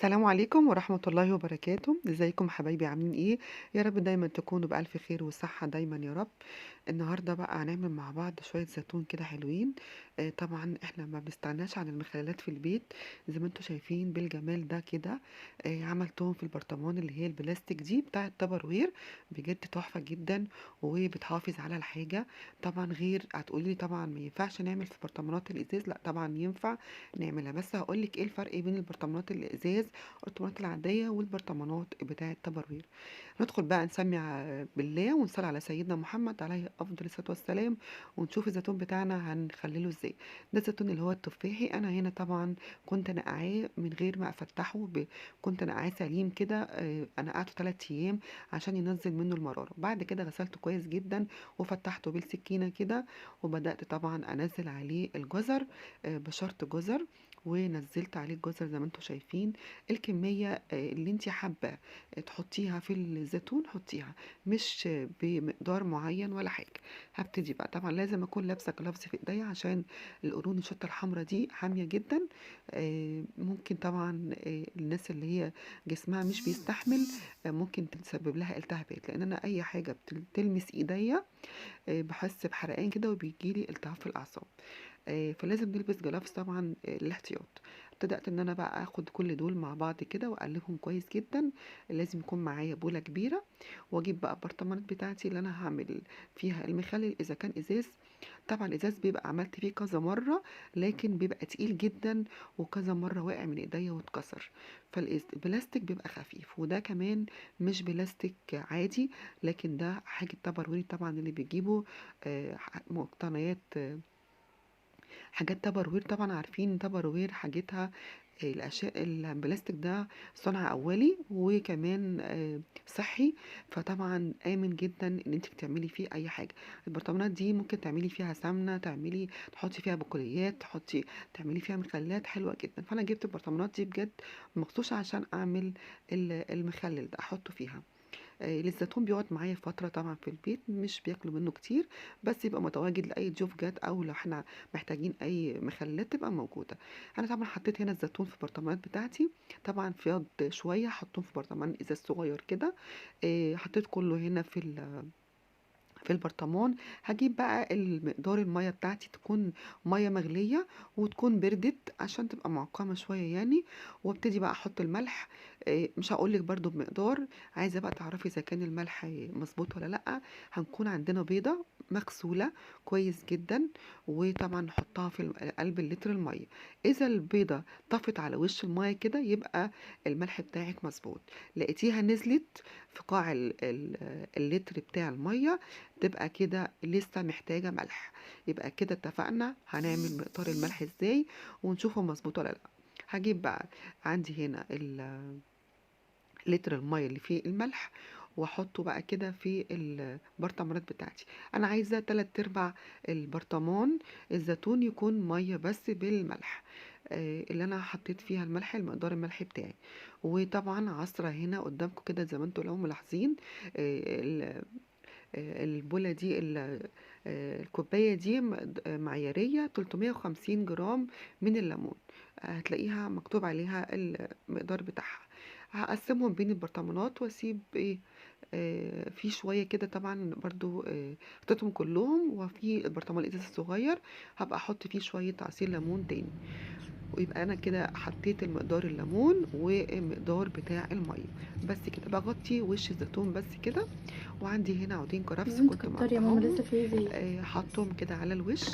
السلام عليكم ورحمة الله وبركاته. ازيكم حبايبي؟ عاملين ايه؟ يا رب دايما تكونوا بألف خير وصحة دايما يا رب. النهاردة بقى هنعمل مع بعض شوية زيتون كده حلوين. طبعا احنا ما بنستغناش عن المخللات في البيت زي ما انتم شايفين بالجمال ده كده. عملتهم في البرطمان اللي هي البلاستيك دي بتاعة Tupperware، بجد تحفة جدا وبتحافظ على الحاجة. طبعا غير هتقولي طبعا ما ينفعش نعمل في برطمانات الازاز، لا طبعا ينفع نعملها، بس هقولك ايه الفرق بين البرطمانات الازاز، البرطمانات العادية والبرطمانات بتاعة Tupperware. ندخل بقى نسمي بالله ونصلي على سيدنا محمد عليه افضل الصلاة والسلام، ونشوف الزيتون بتاعنا هنخلله ازاي. ده الزيتون اللي هو التفاحي، انا هنا طبعا كنت نقعاه من غير ما افتحه، كنت نقعاه سليم كده. انا قعدته 3 ايام عشان ينزل منه المرارة. بعد كده غسلته كويس جدا وفتحته بالسكينة كده، وبدات طبعا انزل عليه الجزر. بشرت جزر ونزلت عليه الجزر زي ما انتم شايفين. الكمية اللي انت حابة تحطيها في الزيتون حطيها، مش بمقدار معين ولا حاجة. هبتدي بقى، طبعا لازم اكون لابسه جلافز في ايديا عشان القرون الشطه الحمراء دي حامية جدا. ممكن طبعا الناس اللي هي جسمها مش بيستحمل ممكن تسبب لها التهابات، لان انا اي حاجة بتلمس ايديا بحس بحرقان كده وبيجيلي التهاب في الاعصاب. فلازم نلبس جلافز طبعا للاحتياط. ابتدأت ان انا بقى اخد كل دول مع بعض كده واقلبهم كويس جدا. لازم يكون معايا بولة كبيرة، واجيب بقى البرطمانات بتاعتي اللي انا هعمل فيها المخلل. اذا كان ازاز، طبعا ازاز بيبقى عملت فيه كذا مرة، لكن بيبقى تقيل جدا وكذا مرة واقع من ايديا واتكسر. فالبلاستيك بيبقى خفيف، وده كمان مش بلاستيك عادي، لكن ده حاجة Tupperware طبعا اللي بيجيبوا مقتنيات حاجات Tupperware. طبعا عارفين Tupperware حاجتها الاشياء البلاستيك ده صنع اولي وكمان صحي، فطبعا امن جدا ان انت تعملي فيه اي حاجة. البرطمانات دي ممكن تعملي فيها سمنه، تعملي تحطي فيها بقوليات، تحطي تعملي فيها مخللات حلوة جدا. فانا جبت البرطمانات دي بجد مخصوص عشان اعمل المخلل ده احطه فيها. الزيتون بيقعد معايا فترة طبعا في البيت، مش بياكلوا منه كتير، بس يبقى متواجد لاي ضيوف جات او لو احنا محتاجين اي مخللات تبقى موجودة. انا طبعا حطيت هنا الزيتون في البرطمانات بتاعتي، طبعا فياض شوية حطيتهم في برطمان ازاز صغير كده. حطيت كله هنا في البرطمان. هجيب بقى المقدار المية بتاعتي تكون مية مغليه وتكون بردت عشان تبقى معقمه شوية يعني. وابتدي بقى احط الملح. مش هقولك برضو بمقدار، عايزه بقى تعرفي اذا كان الملح مظبوط ولا لا. هنكون عندنا بيضة مغسوله كويس جدا، وطبعا نحطها في قلب اللتر المية. اذا البيضة طفت على وش المية كده يبقى الملح بتاعك مظبوط. لقيتيها نزلت في قاع اللتر بتاع المية تبقى كده لسه محتاجه ملح. يبقى كده اتفقنا هنعمل مقدار الملح ازاي ونشوفه مظبوط ولا لا. هجيب بقى عندي هنا لتر المية اللي فيه الملح واحطه بقى كده في البرطمانات بتاعتي. انا عايزه 3/4 البرطمان الزيتون يكون مية بس بالملح، اللي انا حطيت فيها الملح، المقدار الملح بتاعي. وطبعا عصره هنا قدامكم كده زي ما انتم لو ملاحظين. البوله دي الكوباية دي معياريه 350 جرام من الليمون، هتلاقيها مكتوب عليها المقدار بتاعها. هقسمهم بين البرطمانات واسيب ايه في شوية كده طبعا برضو. حطيتهم كلهم، وفي البرطمان الازاز الصغير هبقى احط فيه شوية عصير ليمون تاني. ويبقى انا كده حطيت المقدار الليمون والمقدار بتاع المية بس كده. بغطي وش الزيتون بس كده. وعندي هنا عودين كرفس كنت مقطعاهم، حطهم كده على الوش.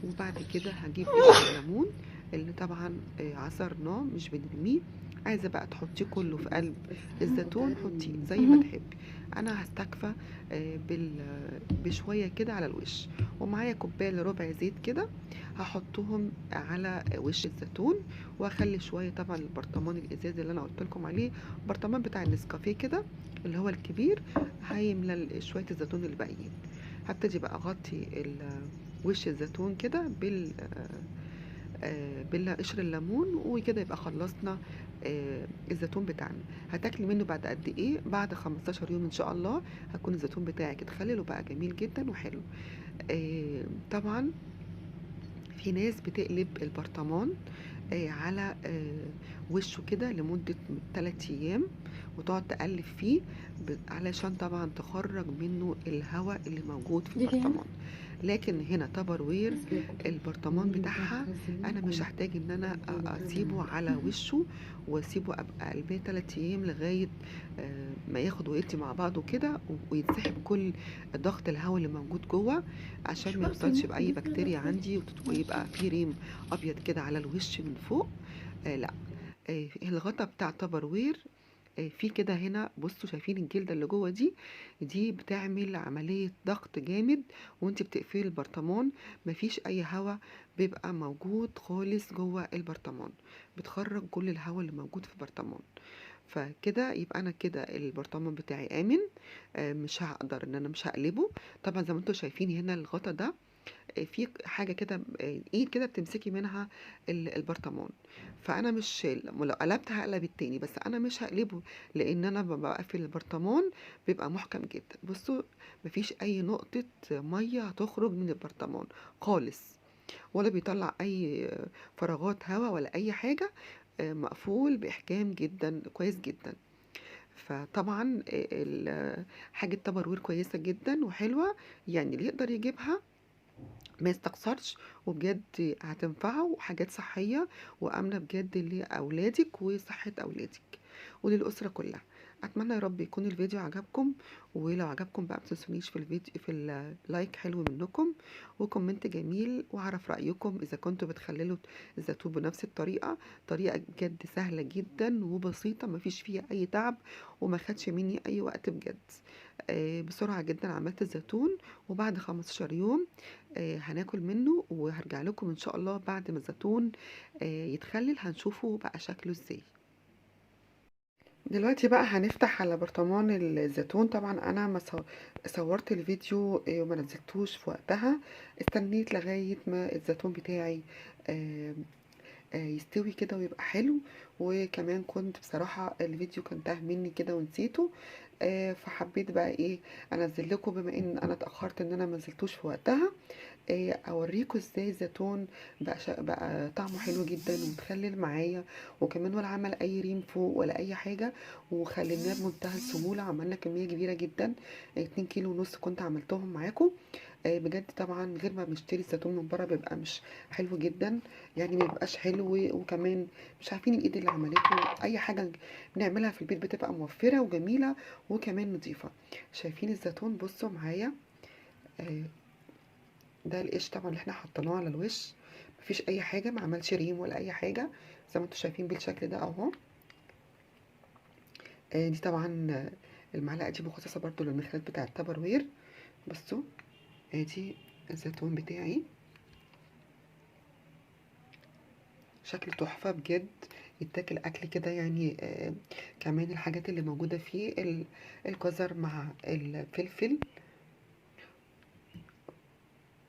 وبعد كده هجيب الليمون اللي طبعا عصرناه مش بنرميه. عايزه بقى تحطيه كله في قلب الزيتون حطيه زي ما تحبي. انا هستكفى بشوية كده على الوش. ومعايا كوباية لربع زيت كده هحطهم على وش الزيتون، واخلي شوية طبعا البرطمان الازاز اللي انا قلت لكم عليه، برطمان بتاع النسكافيه كده اللي هو الكبير، هيملى شوية الزيتون الباقيين. هبتدي بقى اغطي وش الزيتون كده بالقشر الليمون، وكده يبقى خلصنا الزيتون بتاعنا. هتاكلي منه بعد قد ايه؟ بعد 15 يوم ان شاء الله هكون الزيتون بتاعك اتخلل وبقى جميل جدا وحلو. طبعا في ناس بتقلب البرطمان على وشه كده لمدة 3 أيام، وتقعد تقلب فيه علشان طبعا تخرج منه الهواء اللي موجود في البرطمان. لكن هنا تابروير البرطمان بتاعها انا مش هحتاج ان انا اسيبه على وشه واسيبه ابقى قلبية 3 ايام لغاية ما ياخد ويدي مع بعضه كده ويتسحب كل ضغط الهواء اللي موجود جوه، عشان ما يوصلش باي بكتيريا عندي ويبقى في ريم ابيض كده على الوش من فوق. لا، الغطا بتاع تابروير في كده هنا، بصوا شايفين الجلدة اللي جوه دي بتعمل عملية ضغط جامد وانت بتقفلي البرطمان، مفيش اي هواء بيبقى موجود خالص جوه البرطمان، بتخرج كل الهواء اللي موجود في البرطمان. فكده يبقى انا كده البرطمان بتاعي امن، مش هقدر ان انا مش هقلبه. طبعا زي ما انتم شايفين هنا الغطا ده في حاجة كده، ايد كده بتمسكي منها البرطمان، فانا مش لو قلبت هقلب التاني، بس انا مش هقلبه لان انا بقفل البرطمان بيبقى محكم جدا. بصوا مفيش اي نقطة مية هتخرج من البرطمان خالص، ولا بيطلع اي فراغات هواء ولا اي حاجة، مقفول باحكام جدا كويس جدا. فطبعا حاجة تابروير كويسة جدا وحلوه، يعني اللي يقدر يجيبها ما يستخسرش، وبجد هتنفعه، وحاجات صحية وآمنة بجد لأولادك وصحة أولادك وللأسرة كلها. أتمنى يا رب يكون الفيديو عجبكم، ولو عجبكم بقى متنسونيش في الفيديو في ال like حلو منكم و comment جميل، وأعرف رأيكم إذا كنتوا بتخللوا الزيتون بنفس الطريقة. طريقة بجد سهلة جدا وبسيطة، مفيش فيها أي تعب وما خدش مني أي وقت بجد. بسرعة جدا عملت الزيتون، وبعد 15 يوم هناكل منه، وهرجع لكم إن شاء الله بعد ما الزيتون يتخلل هنشوفه بقى شكله إزاي. دلوقتي بقى هنفتح على برطمان الزيتون. طبعا انا ما صورت الفيديو وما نزلتوش في وقتها، استنيت لغاية ما الزيتون بتاعي يستوي كده ويبقى حلو، وكمان كنت بصراحة الفيديو كان تاه مني كده ونسيته، فحبيت بقى ايه انزل لكم، بما ان انا اتأخرت ان انا ما نزلتوش في وقتها، اوريكم ازاي الزيتون بقى طعمه حلو جدا ومتخلل معايا، وكمان ولا عمل اي ريم فوق ولا اي حاجة، وخليناه بمنتهى السهولة. عملنا كمية كبيرة جدا، 2.5 كيلو كنت عملتهم معاكم. بجد طبعا غير ما بنشتري الزيتون من بره بيبقى مش حلو جدا، يعني ما بيبقاش حلو، وكمان مش عارفين الايد اللي عملته. اي حاجة بنعملها في البيت بتبقى موفره وجميلة وكمان نظيفة. شايفين الزيتون؟ بصوا معايا، ده القش طبعا اللي احنا حطيناه على الوش، مفيش اي حاجة، ما عملش ريم ولا اي حاجة زي ما انتم شايفين بالشكل ده اهو. دي طبعا المعلقة دي مخصصة برضو للمخلات بتاع التبروير. بصوا ادي الزيتون بتاعي، شكل تحفة بجد، يتاكل اكل كده يعني. كمان الحاجات اللي موجودة فيه الجزر مع الفلفل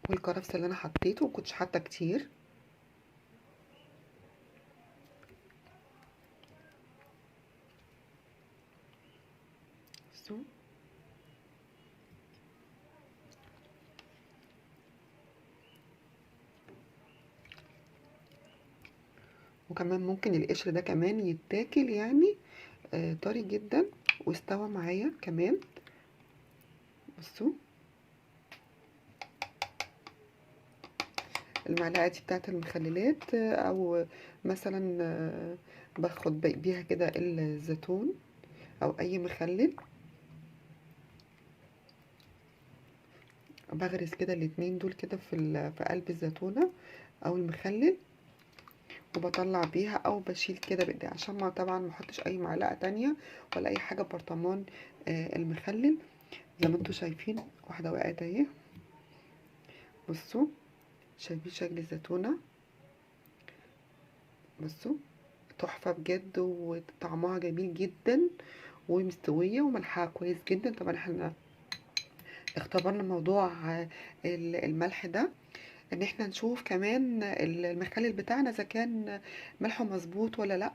والكرفس اللي انا حطيته، مكنتش حاطه كتير. بصوا وكمان ممكن القشر ده كمان يتاكل، يعني طري جدا واستوى معايا كمان. بصوا المعلقة دي بتاعت المخللات، او مثلا باخد بيها كده الزيتون او اي مخلل، بغرز كده الاتنين دول كده في قلب الزيتونه او المخلل، وبطلع بيها او بشيل كده بايدي، عشان ما طبعا ما احطش اي معلقه تانية ولا اي حاجة برطمان المخلل. زي ما انتم شايفين واحدة وقعت اهي. بصوا شايفين شكل الزيتونه؟ بصوا تحفة بجد، وطعمها جميل جدا ومستويه وملحها كويس جدا. طبعا احنا اختبرنا موضوع الملح ده. ان احنا نشوف كمان المخلل بتاعنا اذا كان ملحة مظبوط ولا لا،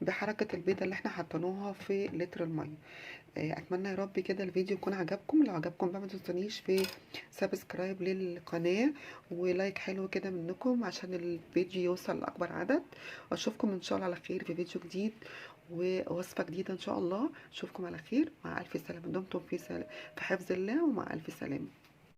بحركة البيضة اللي احنا حطيناها في لتر المية. اتمنى يا رب كده الفيديو يكون عجبكم. لو عجبكم بقى ما تنسونيش في subscribe للقناة و like حلو كده منكم عشان الفيديو يوصل لاكبر عدد. واشوفكم ان شاء الله على خير في فيديو جديد ووصفه جديدة ان شاء الله. اشوفكم على خير، مع الف سلامه. دمتم في حفظ الله، ومع الف سلامه.